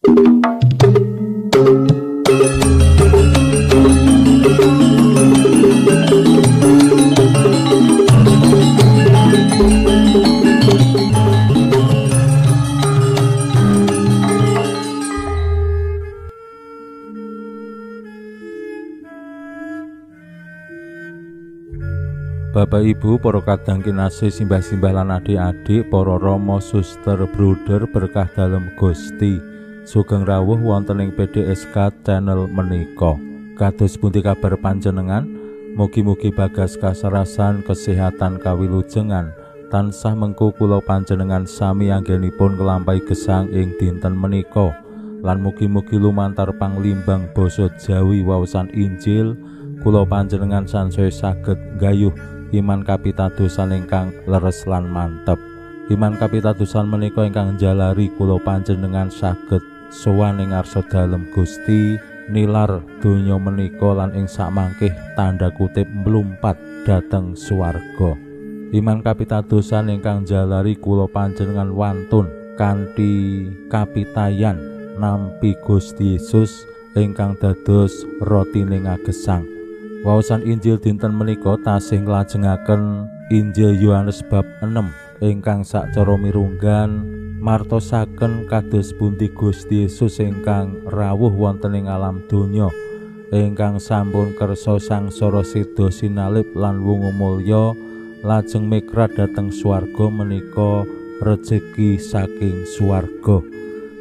Bapak Ibu, para kadang kinasih, simbah-simbah lan adik-adik, para rama, suster, bruder berkah dalem Gusti. Sugeng rawuh wonten ing PDSK channel menika. Kados pundi kabar panjenengan? Mugi-mugi bagas kasarasan, kesehatan kawilujengan tansah mengku kula panjenengan sami anggenipun nglampahi gesang ing dinten menika. Lan mugi-mugi lumantar panglimbang basa Jawi waosan Injil kula panjenengan sansaya saged nggayuh iman kapitadosan ingkang leres lan mantep. Iman kapitadosan menika ingkang njalari kula panjenengan saged sowan ing ngarsa dalem Gusti, nilar donya menika lan ing sakmangkih tanda kutip mlumpat dhateng swarga. Iman kapitadosan ingkang njalari kula panjenengan wantun kanthi kapitayan nampi Gusti Yesus ingkang dados rotine ngagesang. Waosan Injil dinten menika tasih nglajengaken Injil Yohanes bab 6 ingkang sacara mirunggan martosaken kados pundi Gusti Yesus ingkang rawuh wonten ing alam donya, ingkang sampun kersa sangsara seda sinalib lan wungu mulya lajeng mikrat dhateng swarga menika rejeki saking swarga.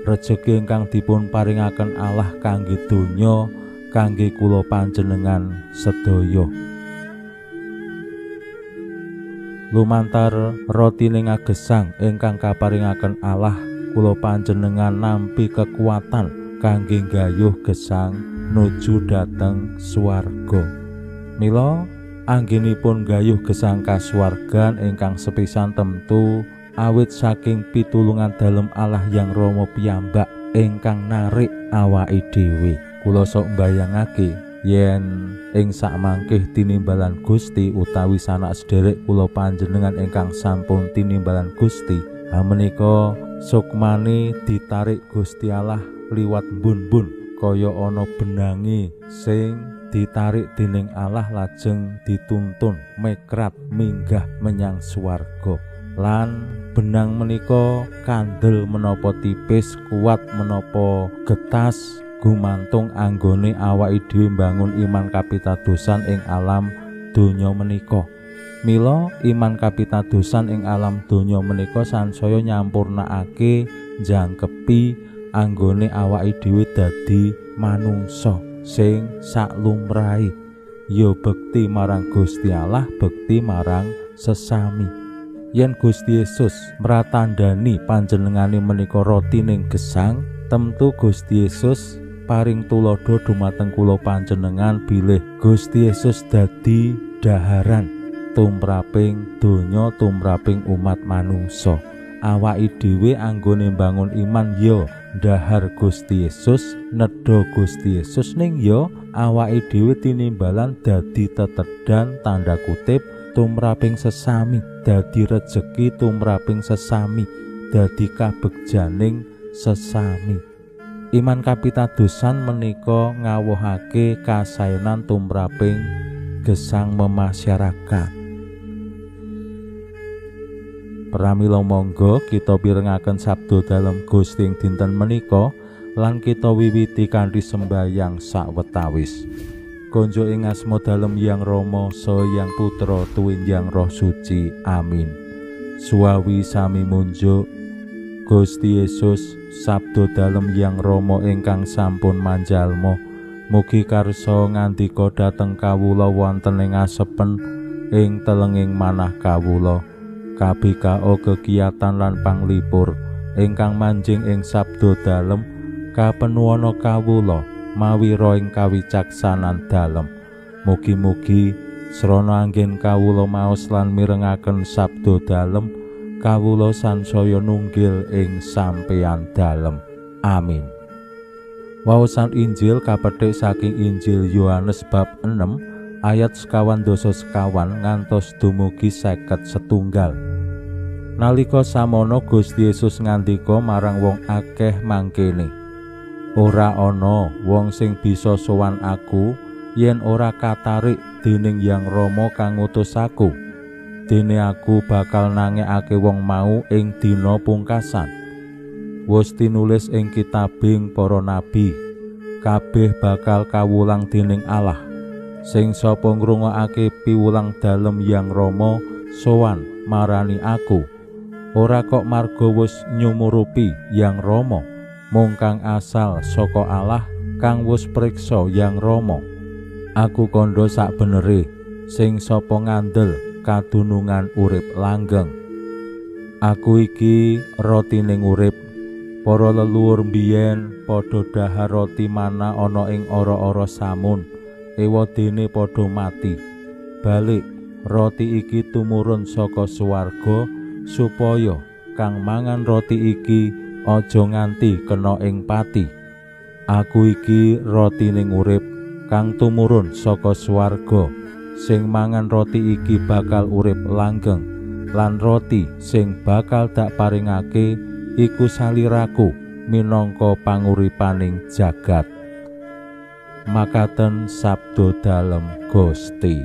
Rejeki ingkang dipun paringaken Allah kangge donya, kangge kula panjenengan sedaya. Lumantar rotine ngagesang ingkang kaparingaken Allah, kula panjenengan nampi kekuatan kangge nggayuh gesang nuju dhateng swarga. Mila anggenipun nggayuh gesang kasuwargan ingkang sepisan temtu awit saking pitulungan dalem Allah Yang Rama piyambak ingkang narik awake dhewe. Kula sok mbayangake yen ing sakmangkih tinimbalan Gusti utawi sanak sederek kula panjenengan ingkang sampun tinimbalan Gusti, menika sukmane ditarik Gusti Allah liwat bun-bun kaya ana benange sing ditarik dening Allah lajeng dituntun mekrat minggah menyang swarga. Lan benang menika kandel menapa tipis, kuat menapa getas, gumantung anggone awake dhewe mbangun iman kapitadosan ing alam donya menika. Mila iman kapitadosan ing alam donya menika sansaya nyampurnakake jangkepi anggone awake dhewe dadi manungsa sing saklumrahe ya bekti marang Gusti Allah, bekti marang sesami. Yen Gusti Yesus mratandani panjenengane menika rotining gesang, temtu Gusti Yesus paring tuladha dumateng kula panjenengan bilih Gusti Yesus dadi daharan tumraping donya, tumraping umat manungsa. Awake dhewe anggone mbangun iman ya ndahar Gusti Yesus, nedha Gusti Yesus, ning ya awake dhewe tinimbalan dadi tetedan tanda kutip tumraping sesami, dadi rejeki tumraping sesami, dadi kabegjaning sesami. Iman kapitadosan menika ngawuhake kasaenan tumraping gesang memasyarakat. Pramila monggo kita pirengaken sabda dalem Gusti ing dinten menika lan kita wiwiti kanthi sembayang sawetawis. Konjo ing asma dalem Yang Rama, saha Yang Putra, tuwin Yang Roh Suci. Amin. Suwawi sami munjuk Gusti Yesus, sabda dalem Yang Rama ingkang sampun manjalma, mugi karsa ngandika dhateng kawula wonten ing asepen ing telenging manah kawula. Kabikao kegiatan lan panglipur ingkang manjing ing sabda dalem kapenuwana kawula mawi roh ing kawicaksanan dalem. Mugi-mugi srana anggen kawula maos lan mirengaken sabda dalem, kawula sansaya nunggil ing sampeyan dalem. Amin. Waosan Injil kapethik saking Injil Yohanes bab 6 ayat 24 ngantos dumugi 51. Nalika samono Gusti Yesus ngandika marang wong akeh mangkene, Ora ana wong sing bisa sowan aku yen ora katarik dening Yang Rama kang ngutus aku. Dene aku bakal nangekake wong mau ing dina pungkasan. Wis tinulis ing kitabing para nabi, kabeh bakal kawulang dening Allah. Sing sapa ngrungokake piwulang dalem Yang Rama sowan marani aku. Ora kok marga wis nyumurupi Yang Rama, mung kang asal saka Allah kang wis priksa Yang Rama. Aku kandha sakbenere, sing sapa ngandel kadunungan urip langgeng. Aku iki rotining urip. Para leluhur mbiyen padha dhahar roti mana ana ing ora-ora samun, ewadene padha mati. Balik, roti iki tumurun saka swarga supaya kang mangan roti iki aja nganti kena ing pati. Aku iki rotining urip kang tumurun saka swarga. Sing mangan roti iki bakal urip langgeng, lan roti sing bakal dak paringake iku saliraku minangka panguripaning jagat. Makaten sabda dalem Gusti.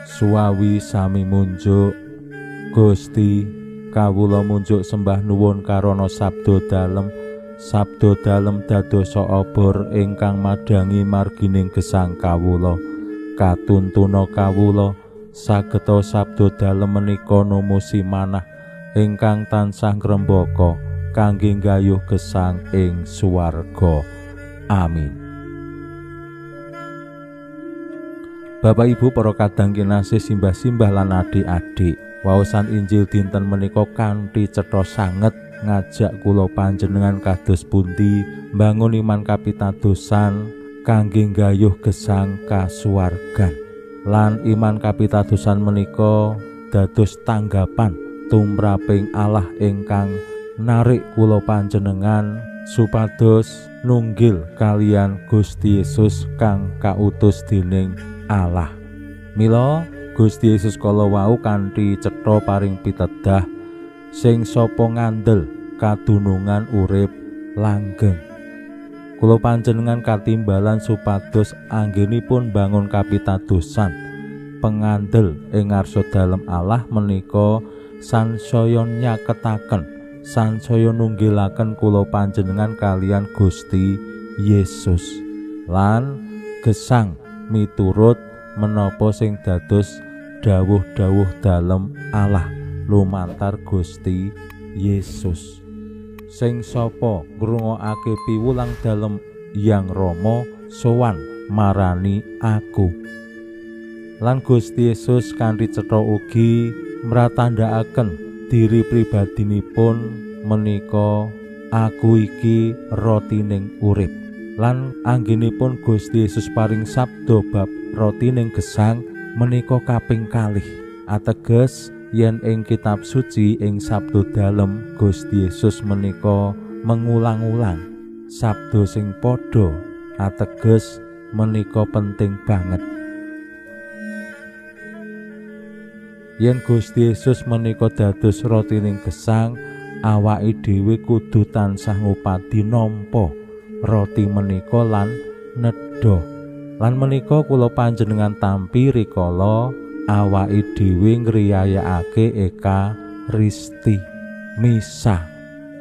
Suwawi sami munjuk. Gusti, kawula munjuk sembah nuwun karana sabda dalem. Sabda dalem dadosa obor ingkang madhangi margining gesang kawula. Katuntuna kawula sageta sabda dalem menika numusi manah ingkang tansah ngrembaka kangge nggayuh gesang ing swarga. Amin. Bapak Ibu para kadang kinasih, simbah-simbah lan adik-adik, waosan Injil dinten menika kanthi cetha sanget ngajak kula panjenengan kados pundi mbangun iman kapitadosan kangge nggayuh gesang kasuwargan. Lan iman kapitadosan menika dados tanggapan tumraping Allah ingkang narik kula panjenengan supados nunggil kalian Gusti Yesus kang kautus dening Allah. Mila Gusti Yesus kala wau kanthi cetha paring pitedah sing sapa ngandel kadunungan urip langgeng. Kula panjenengan katimbalan supados anggenipun bangun kapitadosan pengandel ing ngarsa dalem Allah menika sansaya nyaketaken, sansaya nunggilaken kula panjenengan kalian Gusti Yesus lan gesang miturut menapa sing dados dawuh-dawuh dalem Allah lumantar Gusti Yesus. Sing sapa ngrungokake piwulang dalem Yang Rama sowan marani aku. Lan Gusti Yesus kanthi cetha ugi mratandhakaken diri pribadinipun menika aku iki rotining urip. Lan anggenipun Gusti Yesus paring sabda bab rotining gesang menika kaping kalih. Ateges yen ing kitab suci ing sabda dalem Gusti Yesus menika mengulang-ulang sabda sing padha, ateges menika penting banget. Yen Gusti Yesus menika dados rotining gesang, awake dhewe kudu tansah ngupadi nampa roti menika lan nedha. Lan menika kula panjenengan tampi rikala awake dhewe ngriyayakake Ekaristi misa.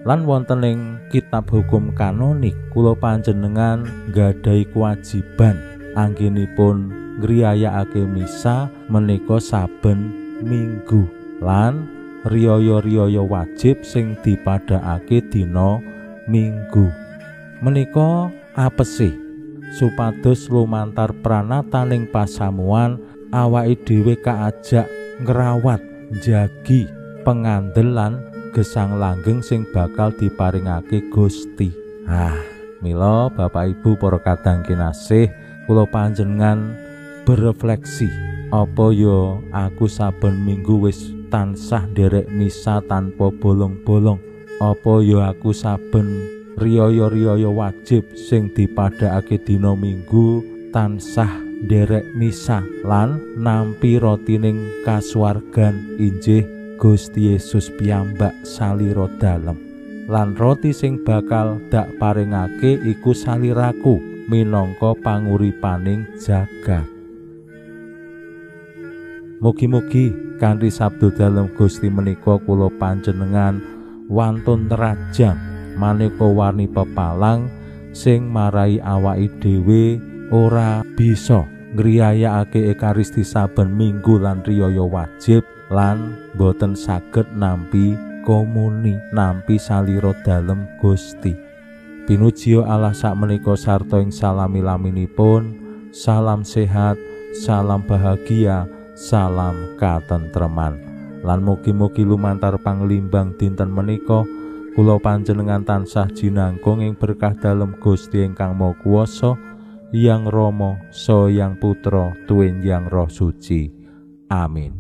Lan wonten ing kitab hukum kanonik kula panjenengan nggadahi kewajiban anggenipun ngriyayakake misa menika saben minggu lan riyaya-riyaya wajib sing dipadhakake dina Minggu. Menika apesih supados lumantar pranataning pasamuan awake dhewe kaajak ngrawat njagi pengandel lan gesang langgeng sing bakal diparingake Gusti. Ah, mila Bapak Ibu para kadang kinasih, kula panjenengan berefleksi, apa ya aku saben minggu wis tansah nderek misa tanpa bolong-bolong? Apa ya aku saben riyaya-riyaya wajib sing dipadhakake dina Minggu tansah nderek misa lan nampi rotining kasuwargan injih Gusti Yesus piyambak salira dalem. Lan roti sing bakal dak paringake iku saliraku minangka panguripaning jagat. Mugi-mugi kanthi sabda dalem Gusti menika kula panjenengan wantun nerajang maneka warni pepalang sing marai awake dhewe ora bisa ngriyayakake Ekaristi saben minggu lan riyaya wajib lan boten saged nampi komuni, nampi salira dalem Gusti. Pinuji Allah sakmenika sarta ing salami-laminipun. Salam sehat, salam bahagia, salam katentreman. Lan mugi-mugi lumantar panglimbang dinten menika kula panjenengan tansah jinangkung ing berkah dalem Gusti ingkang Maha Kuwasa, Yang Rama, Saha Yang Putra, tuwin Yang Roh Suci. Amin.